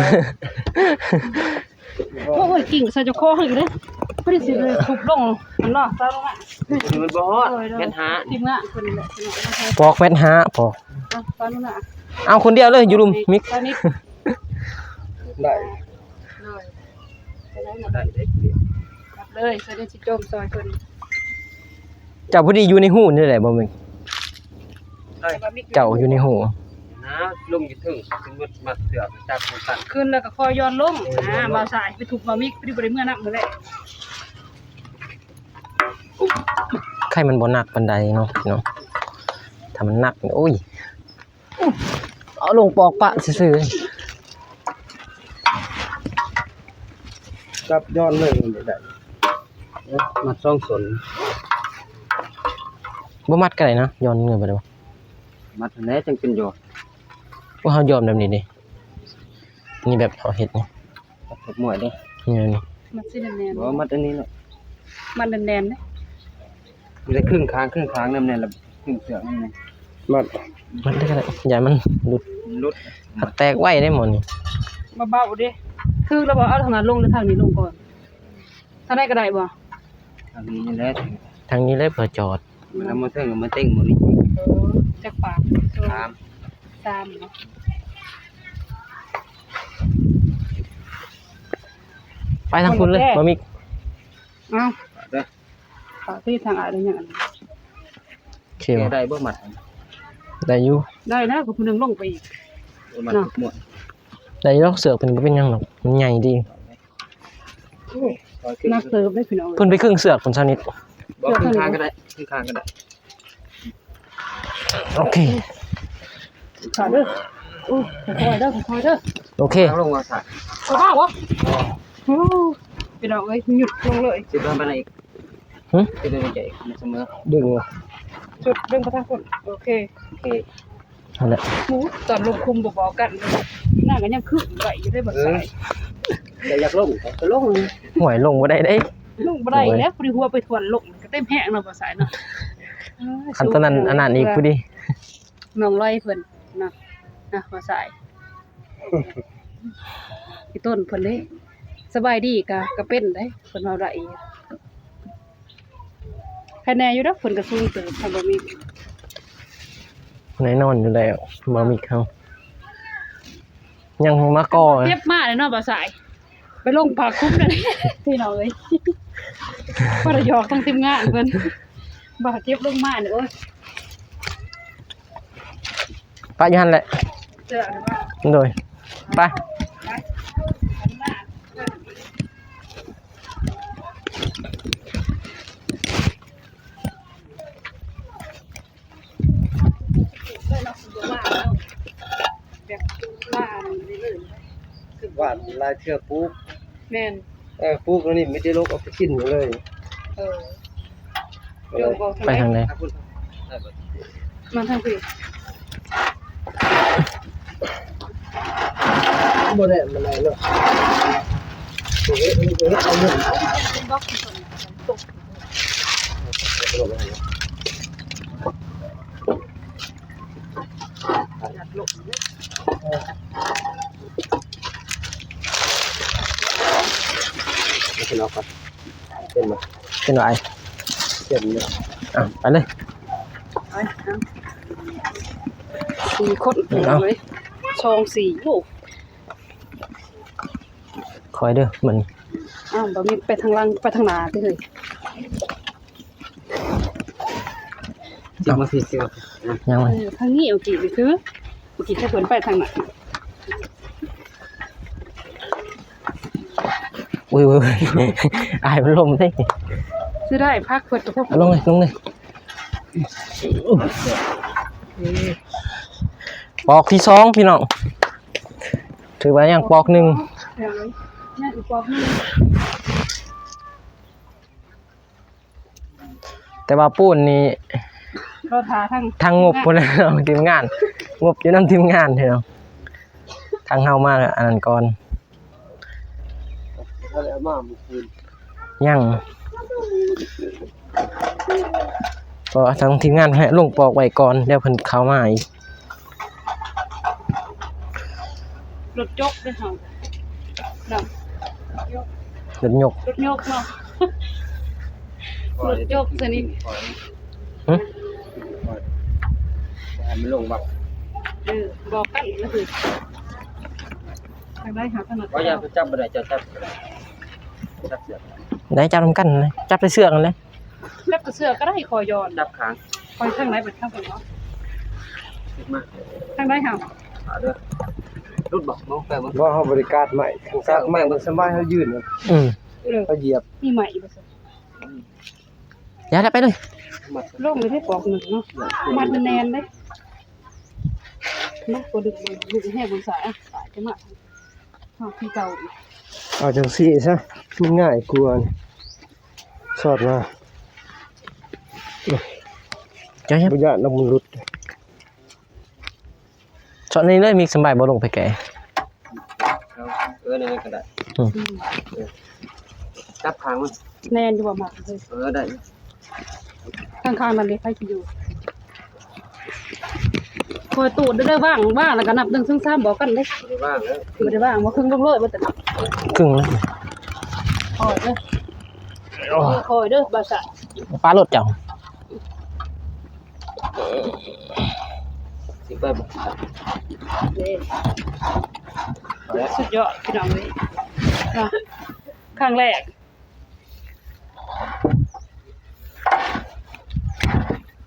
ໂອ້ຍ ກິ່ງໃສ່ເຈົ້າຂອງອີກເດ້ ພໍດີຊິທຸບລົງຫັ້ນເນາະ ຊາວລົງມາ ມັນບໍ່ຮອດ ໂດຍ ໂດຍ ເມັດຫ້າ ທີມງານເພິ່ນນີ້ແຫຼະ ປອກເມັດຫ້າ ປອກ ເອົາ ຊາວລົງມາ ເອົາຄົນດຽວເລີຍ ຢູ່ລຸ່ມມິກ ຊາວນິດ ໄດ້ ໂດຍ ໄດ້ ໄດ້ ເລີຍ ຊາວນິດຊິໂຈມຊ່ອຍເພິ່ນ ເຈົ້າພໍດີຢູ່ໃນຮູນີ້ແຫຼະ ບໍ່ແມ່ນ ເຈົ້າຢູ່ໃນຮູ ຫາລົງຢູ່ເທິງ ສົມມຸດມັດເຊືອກຈັບມັນຕັດ ຂຶ້ນແລ້ວກໍຄ່ອຍຢ່ອນລົງ. ເອີ ອ່າ ຢ່ອນລົງ ບ່າວສາຍໄປທຸບບ່າວມິກ ພໍດີບໍ່ໄດ້ເມືອນຳມື້ແລະ. ໄຂ່ມັນບໍ່ໜັກປານໃດເນາະພີ່ນ້ອງ ຖ້າມັນໜັກນີ້ ໂອ້ຍ ເອົາລົງປອກປະຊື່ໆ. ຈັບຢ່ອນເລີຍນີ້ໄດ້ ມັດສອງສົ້ນ. ບໍ່ມັດກໍໄດ້ນະ ຢ່ອນເງິນໄປເດ້. ມັດຫັ້ນແຫຼະຈັ່ງເປັນຢອດ. ພວກເຮົາຢອນແບບນີ້ເດ້ ນີ້ແບບເຮົາເຮັດນີ້ ມັດຖືກໝ້ວຍເດ້ ນີ້ ນີ້ ມັດຊິແໜ້ນໆ ບໍ່ ມັດອັນນີ້ແຫຼະ ມັດແໜ້ນໆເດ້ ມີແຕ່ຄຶ່ງຂ້າງ ຄຶ່ງຂ້າງແໜ້ນໆ ແລ້ວຄຶ່ງເຊືອກແໜ້ນໆ ມັດ ມັດໄດ້ກໍໄດ້ ຢ່າມັນຫຼຸດ ມັນຫຼຸດ ມັນແຕກໄວເດ້ໝໍນີ້ ເບົາໆເດ້ ຖືກແລ້ວບໍ່ ເອົາທາງນັ້ນລົງ ຫຼືທາງນີ້ລົງກ່ອນ? ທາງໃດກໍໄດ້ບໍ່? ທາງນີ້ແຫຼະ ທາງນີ້ແຫຼະ ເພື່ອຈອດ ມັນເອົາມາເທິງ ເອົາມາເຕັງໝົດນີ້. ເອີ ຈັກປານ? ສາມ ສາມເນາະ ໄປທາງພຸ້ນເລີຍ ບໍ່ມີ. ເອົ້າ ເດີ ປາກທີ່ທາງອ້າຍໄດ້ຍັງ ໂອເຄ ແກ້ໄດ້ບໍ່ມັດ? ໄດ້ຢູ່ ໄດ້ແລ້ວ ກໍຜູ້ໜຶ່ງລົງໄປອີກ ມັດໝົດ ໄດ້ຢູ່ດອກ ເຊືອກເພິ່ນບໍ່ເປັນຫຍັງດອກ ມັນໃຫຍ່ດີ. ໜັກເຕີບເດ້ພີ່ນ້ອງ ເພິ່ນໄປຄຶ່ງເຊືອກພຸ້ນຊະນິດ ບໍ່ ຄຶ່ງຂ້າງກໍໄດ້ ຄຶ່ງຂ້າງກໍໄດ້ ໂອເຄ ຂ້າເດີ ໂອ້ຍ ຄ່ອຍໆເດີ ຄ່ອຍໆເດີ ໂອເຄ ເອົາລົງມາຊະ ຄ່ອຍໆບໍ່ ໂອ້ ພີ່ນ້ອງເອີຍ ຫຍຸດລົງເລີຍ ຊິເບິ່ງປານໃດອີກ ຫຶ ຊິເບິ່ງໃຈມັນສະເໝີ ດຶງ ຈຸດ ດຶງໄປທາງພຸ້ນ ໂອເຄ ໂອເຄ. ຫັ້ນແຫຼະ ໂອ້ ຕອນລົງຄຸມບໍ່ບອກກັນ ໜ້າກໍຍັງຄຶ້ມໄວ້ຢູ່ເດ້ ບໍ່ ເອີ ສາຍ ແຕ່ຢາກລົງກໍລົງ ຫ້ວຍ ລົງບໍ່ໄດ້ເດ້ ລົງບໍ່ໄດ້ແລ້ວ ໂອ້ຍ ພໍດີຫົວໄປທວນລົງ ກໍເຕັມແຮງເນາະ ບໍ່ ສາຍເນາະ ເອີຍ ຄັນຕອນນັ້ນ ອັນນັ້ນອີກພໍດີ ນ້ອງລອຍເພິ່ນນະ ນະ ບໍ່ ສາຍ ອີຕົ້ນເພິ່ນເດ້ ສະບາຍດີກະ ກະເປັນເດ້ ເພິ່ນເວົ້າໄດ້ ໃຄແນ່ຢູ່ດອກ ເພິ່ນກໍສູງເຕີບ ທາງບ່າວມິກ ແນ່ນອນຢູ່ແລ້ວ ບ່າວມິກເຮົາ ຍັງມາກໍ ເຈັບມາເລີຍເນາະ ບ່າວສາຍ ໄປລົງຜ້າຄຸມນັ້ນ ພີ່ນ້ອງເອີຍ ບໍ່ໄດ້ຫຍອກທາງທີມງານເພິ່ນ ບ່າວເຈັບລົງມານີ້ ໂອ້ຍ. ປະຢູ່ຫັ້ນແຫຼະ ໂດຍ ໄປ ແບບວ່າ ວ່າຫຼາຍເທື່ອປູກ ແມ່ນ ເອີ ປູກແລ້ວນີ້ມີແຕ່ລົກເອົາໄປກິນເລີຍ ເອີ ເອີ ໄປທາງໃດ? ມາທາງພີ້ ບໍ່ໄດ້ ມັນໄດ້ເນາະ ເຮັດ ເຮັດ ເຮັດເອົາເງິນ ເປັນບໍ່? ເປັນບໍ່ອ້າຍ? ເປັນເນາະ ອ່ະ ໄປເລີຍ ໄປ ເອົາ ສີ່ຄົນ ເອົາ ເອົາເລີຍ ສອງ ສີ່ ໂອ້ ຄ່ອຍເດີ ມັນ ອ້າວ ບໍ່ມີ ໄປທາງຫຼັງ ໄປທາງໜ້າຕິເຮີ້ຍ ເອົາ ມາຊິ ຊິ ຍັງ ເອີ ທາງນີ້ ເມື່ອກີ້ນີ້ຄື ເມື່ອກີ້ໃຫ້ເພິ່ນໄປທາງນັ້ນ ໂອ້ຍ ໂອ້ຍ ໂອ້ຍ ອ້າຍມັນລົ້ມເດ້ ຊິໄດ້ພັກເພິ່ນກໍ ເອົາ ລົງເລີຍ ລົງເລີຍ ປອກທີສອງ ພີ່ນ້ອງ ຖືວ່າຍັງປອກໜຶ່ງ ຍັງອີກປອກໜຶ່ງ ແຕ່ວ່າປູນນີ້ ລໍຖ້າທາງ ທາງງົບພຸ້ນແຫຼະ ທີມງານ ງົບຢູ່ນຳທີມງານເນາະ ທາງເຮົາມາອັນນັ້ນກ່ອນ ເຂົາໄດ້ເອົາມາມື້ຄືນ ຍັງ ກໍທາງທີມງານໃຫ້ລົງປອກໄວ້ກ່ອນ ດຽວເພິ່ນເຂົ້າມາອີກ ລົດຈົກເດ້ເຮົາເນາະ ລົດຍົກ ລົດຍົກເນາະ ລົດຍົກຊະນີ້ ຫຶ ໃຫ້ມັນລົງບັກ ເອີ ບອກກັນລະຄື ທາງໃດຫາຖະໜົດ ວ່າຢ່າໄປຈັບບໍ່ໄດ້ ເຈົ້າຈັບກໍໄດ້ ຈັບເຊືອກ ໄດ້ ຈັບນຳກັນນະ ຈັບແຕ່ເຊືອກຫັ້ນແຫຼະ ຈັບແຕ່ເຊືອກກໍໄດ້ ຂໍຢອນ ຈັບຂ້າງ ຂ້ອຍທາງໃດເບິດທາງພຸ້ນເນາະ ທາງໃດເຮົາ? ລຸດບໍ່? ມອງໄປບໍ່? ບໍ່ ເຮົາບໍ່ໄດ້ກາດໄມ້ ກາດໄມ້ມັນສະບາຍ ເຮົາຢືນ ອືມ ເອີ ເຮົາຢຽບ ມີໄມ້ບໍ່? ຢ່າ ໄດ້ໄປເລີຍ ລົງເລີຍເດ້ ປອກໜຶ່ງເນາະ ມັດມັນແໜ້ນເດ້ ມັນບໍ່ດຶງ ແຮງບໍ່ສາຍ ອະ ສາຍຈະມາ ຮອດທີ່ເກົ່າອີກ ເອົາຈັ່ງຊີ້ຊະ ມັນງ່າຍກວ່າ ສອດມາ ຢ່າ ຢ່າ ບໍ່ຢ້ານດອກ ມັນຫຼຸດ. ເຈາະນີ້ເລີຍ ມີສະບາຍບໍ່ລົງໄປແກະ ເອີ ນັ້ນກໍໄດ້ ອືມ ອືມ ເອີ ຈັບຂ້າງມັນ ແໜ້ນຢູ່ບໍ່ ມັກ ເອີ ໄດ້ ຂ້າງໆ ນັ້ນເດ້ ໃຜຊິຢູ່ ຄ່ອຍຕູດເດີ ວາງ ວາງແລ້ວກໍນັບ ໜຶ່ງ ສອງ ສາມ ບອກກັນເດ້ ບໍ່ໄດ້ວາງແລ້ວ ບໍ່ໄດ້ວາງ ບໍ່ເຄິ່ງລົງເລີຍ ບໍ່ຕະ ເຄິ່ງແລ້ວ ຄ່ອຍເດີ ໂອ້ຍ ຄ່ອຍເດີ ບ່າວສາຍ ປາໂລດເຈົ້າ. ຊິໄປບໍ່? ນີ້ ສຸດຍອດພີ່ນ້ອງເອີຍ ເນາະ ຄັ້ງແລກ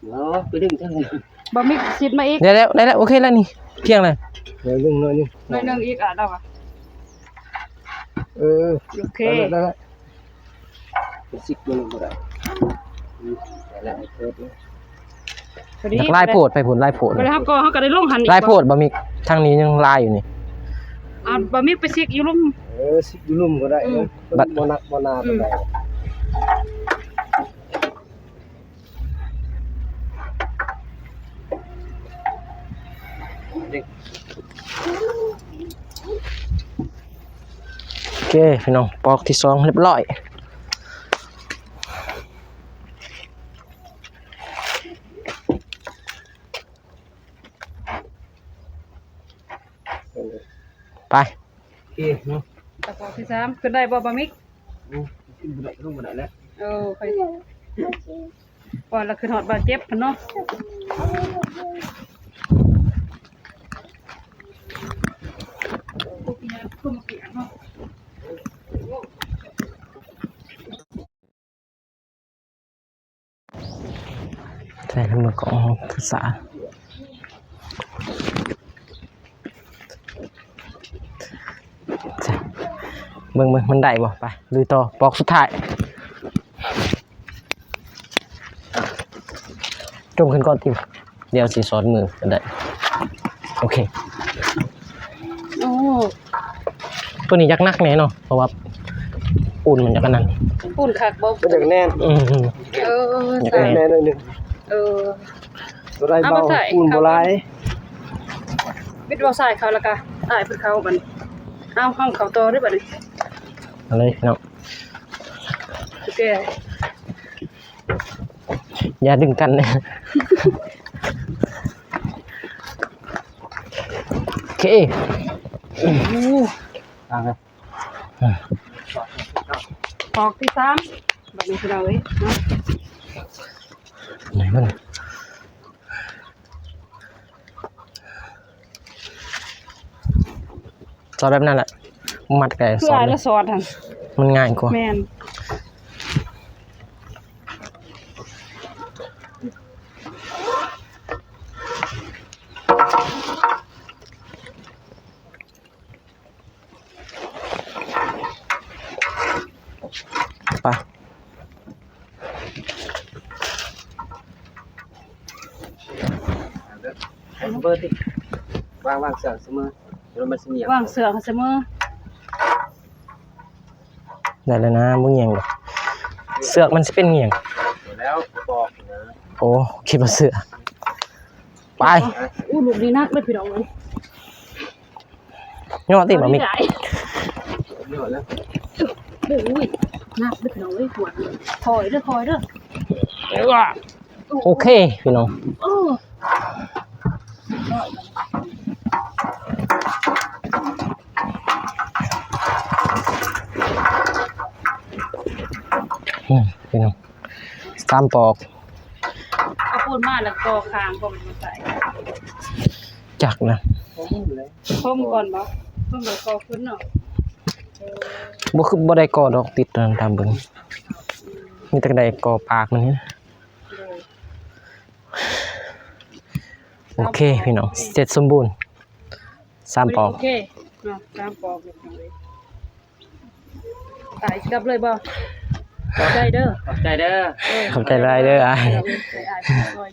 ເນາະ ໄປດຶງທາງນີ້ ບໍ່ມີສິດມາອີກ ໄດ້ແລ້ວ ໄດ້ແລ້ວ ໂອເຄແລ້ວນີ້ ພຽງແລ້ວ ໜ້ອຍໜຶ່ງ ໜ້ອຍໜຶ່ງ ໜ້ອຍໜຶ່ງອີກ ອະ ລາວວ່າ ເອີ ໂອເຄ ໄດ້ແລ້ວ ໄດ້ແລ້ວ. ມັນຊິບມັນບໍ່ໄດ້ ອືມ ໄດ້ລະ ໄດ້ໂພດເລີຍ ພໍດີ ຢາກຫຼາຍໂພດ ໄປພຸ້ນ ຫຼາຍໂພດ ບັດເຮົາກໍ ເຮົາກໍໄດ້ລົງຫັ້ນອີກ ຫຼາຍໂພດ ບໍ່ມີ ທາງນີ້ຍັງຫຼາຍຢູ່ນີ້ ອ່າ ບໍ່ມີໄປຊິກຢູ່ລຸ່ມ ເອີ ຊິກຢູ່ລຸ່ມກໍໄດ້ ອືມ ເນາະ ບັດ ບໍ່ໜັກບໍ່ໜາ ອືມ ປານໃດ ໂອເຄພີ່ນ້ອງ ປອກທີສອງຮຽບຮ້ອຍ ໄປ ໂອເຄເນາະ ຕະປອກທີສາມ ຂຶ້ນໄດ້ບໍ່ ບ່າວມິກ? ອືມ ຂຶ້ນບໍ່ໄດ້ ລົງບໍ່ໄດ້ແລ້ວ ເອີ ຄ່ອຍ ວ່າລະຂຶ້ນຮອດບາດເຈັບພຸ້ນເນາະ ໃສ່ໃນມືກ້ອງເຮົາຄືສາ ເບິ່ງ ເບິ່ງ ມັນໄດ້ບໍ່? ໄປ ລຸຍຕໍ່ ປອກສຸດທ້າຍ ຈົ່ມຂຶ້ນກ່ອນຕິ ດຽວຊິສອດມືກໍໄດ້ ໂອເຄ ໂອ້ ຕົວນີ້ຢາກໜັກແດ່ເນາະ ເພາະວ່າປູນມັນຢາກອັນນັ້ນ ປູນຄັກບໍ່? ມັນຢາກແໜ້ນ ອືມ ເອີ ຢາກແໜ້ນ ແໜ້ນໜ້ອຍໜຶ່ງ ເອີ ຕົວໃດເບົາ ປູນບໍ່ຫຼາຍ ມິດເວົ້າສາຍເຂົ້າ ແລ້ວກະອ້າຍເພິ່ນເຂົ້າບັດນີ້ ເອົາ ເຮົາເຂົ້າຕໍ່ເດີ້ບັດນີ້ ເອົາເລີຍເນາະ ໂອເຄ ຢ່າດຶງກັນ ໂອເຄ ປອກທີສາມ ບັດນີ້ພີ່ນ້ອງເອີຍ ເນາະ ໄດ້ບໍ່? ສອດແບບນັ້ນແຫຼະ ມັດໄປ ຄືອ້າຍລະສອດຫັ້ນ ມັນງ່າຍກວ່າ ແມ່ນ ໄປ ວາງ ວາງເຊືອກສະເໝີ ວາງເຊືອກໃຫ້ສະເໝີ ໄດ້ແລ້ວນະ ບໍ່ຫຍັງດອກ ເຊືອກມັນຊິເປັນຫຍັງ ແລ້ວປອກນະ ໂອ້ ຄິດວ່າເຊືອກ ໄປ ອູ້ ລູກນີ້ໜັກເດີ້ພີ່ນ້ອງເອີຍ ຍໍຕິບໍ່ມີ ໂອ້ຍ ໜັກເດີ້ພີ່ນ້ອງເອີຍ ຖອຍເດີ້ ຖອຍເດີ້ ໂອເຄພີ່ນ້ອງ ໂອ້ ອືມ ພີ່ນ້ອງ ສາມປອກ ເອົາປູນມາແລ້ວກໍຄາງ ບໍ່ແມ່ນມາໃສ່ ຈັກນະ ຖົມກ່ອນບໍ່? ຖົມແລ້ວກໍຂຶ້ນເນາະ ບໍ່ ຄືບໍ່ໄດ້ກໍ່ດອກ ຕິດນັ້ນ ຕາມເບິ່ງ ມີແຕ່ໄດ້ກໍ່ປາກມັນນີ້ ໂດຍ. ໂອເຄພີ່ນ້ອງ ເສັດສົມບູນ ສາມປອກ ໂອເຄເນາະ ສາມປອກເລີຍພີ່ນ້ອງເອີຍ. ໄປກັບເລີຍບໍ່? ຂອບໃຈເດີ ຂອບໃຈເດີ ເອີ ຂອບໃຈຫຼາຍເດີອ້າຍ ເອີ ອ້າຍຊ່ອຍ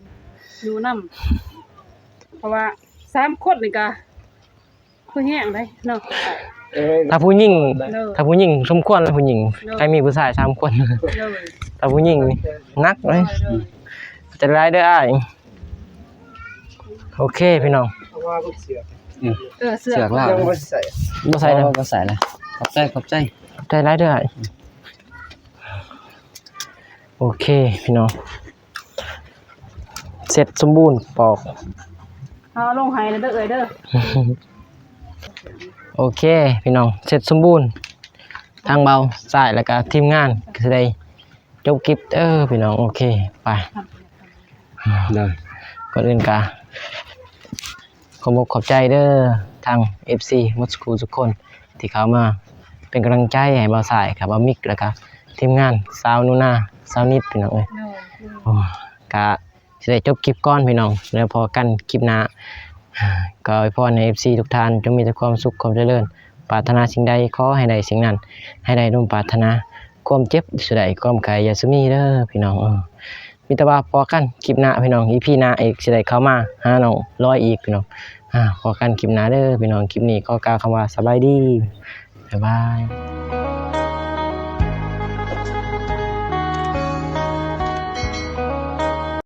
ຢູ່ນຳ ເພາະວ່າສາມຄົນນີ້ກະ ຄືແຮງເດ້ເນາະ ເອີ ຖ້າຜູ້ຍິງ ໂດຍ ຖ້າຜູ້ຍິງສົມຄວນແລ້ວ ຜູ້ຍິງ ໂດຍ ໃຜມີຜູ້ຊາຍສາມຄົນ ໂດຍ ຖ້າຜູ້ຍິງນີ້ໜັກເລີຍ ໂດຍ ໂດຍ ຂອບໃຈຫຼາຍເດີອ້າຍ. ໂອເຄພີ່ນ້ອງ ເອີ ເສືອກ ເສືອກລາວ ບໍ່ໃສ່ ບໍ່ໃສ່ແລ້ວ ບໍ່ໃສ່ແລ້ວ ຂອບໃຈ ຂອບໃຈ ຂອບໃຈຫຼາຍເດີອ້າຍ. ໂອເຄພີ່ນ້ອງ ເສັດສົມບູນປອກ ເອົາລົງໃຫ້ເດີເອື້ອຍເດີ. ໂອເຄພີ່ນ້ອງ ເສັດສົມບູນ ທາງເບົາຊາຍ ແລ້ວກະທີມງານກະຊິໄດ້ ຈົບຄລິບເດີພີ່ນ້ອງ ໂອເຄ ໄປ ໂດຍ ກ່ອນອື່ນກະຂໍຂອບອົກຂອບໃຈເດີ ທາງເອັຟຊີໝົດສູ່ຄົນທີ່ເຂົ້າມາເປັນກຳລັງໃຈໃຫ້ບ່າວຊາຍກັບບ່າວມິກ ແລ້ວກະທີມງານສາວໜູນາ ສາວນິດ ພີ່ນ້ອງເອີຍ ໂດຍ ໂອ້ ກະ ຊິໄດ້ຈົບຄລິບກ່ອນພີ່ນ້ອງ ແລ້ວພໍ້ກັນຄລິບໜ້າ ກໍອວຍພອນໃຫ້ເອັຟຊີທຸກທ່ານຈົ່ງມີແຕ່ຄວາມສຸກຄວາມຈະເລີນ ປາດຖະໜາສິ່ງໃດຂໍໃຫ້ໄດ້ສິ່ງນັ້ນ ໃຫ້ໄດ້ສົມປາດຖະໜາ ຄວາມເຈັບຢ່າສູ່ໄດ້ ຄວາມໄຂ້ຢ່າສູ່ມີເດີພີ່ນ້ອງ ເອີ ມີແຕ່ວ່າພໍ້ກັນຄລິບໜ້າພີ່ນ້ອງ ອີພີໜ້າອີກ ຊິໄດ້ເຂົ້າມາຫານ້ອງລອຍອີກພີ່ນ້ອງ ອາ ພໍ້ກັນຄລິບໜ້າເດີພີ່ນ້ອງ ຄລິບນີ້ຂໍກ່າວຄຳວ່າສະບາຍດີ ບາຍບາຍ.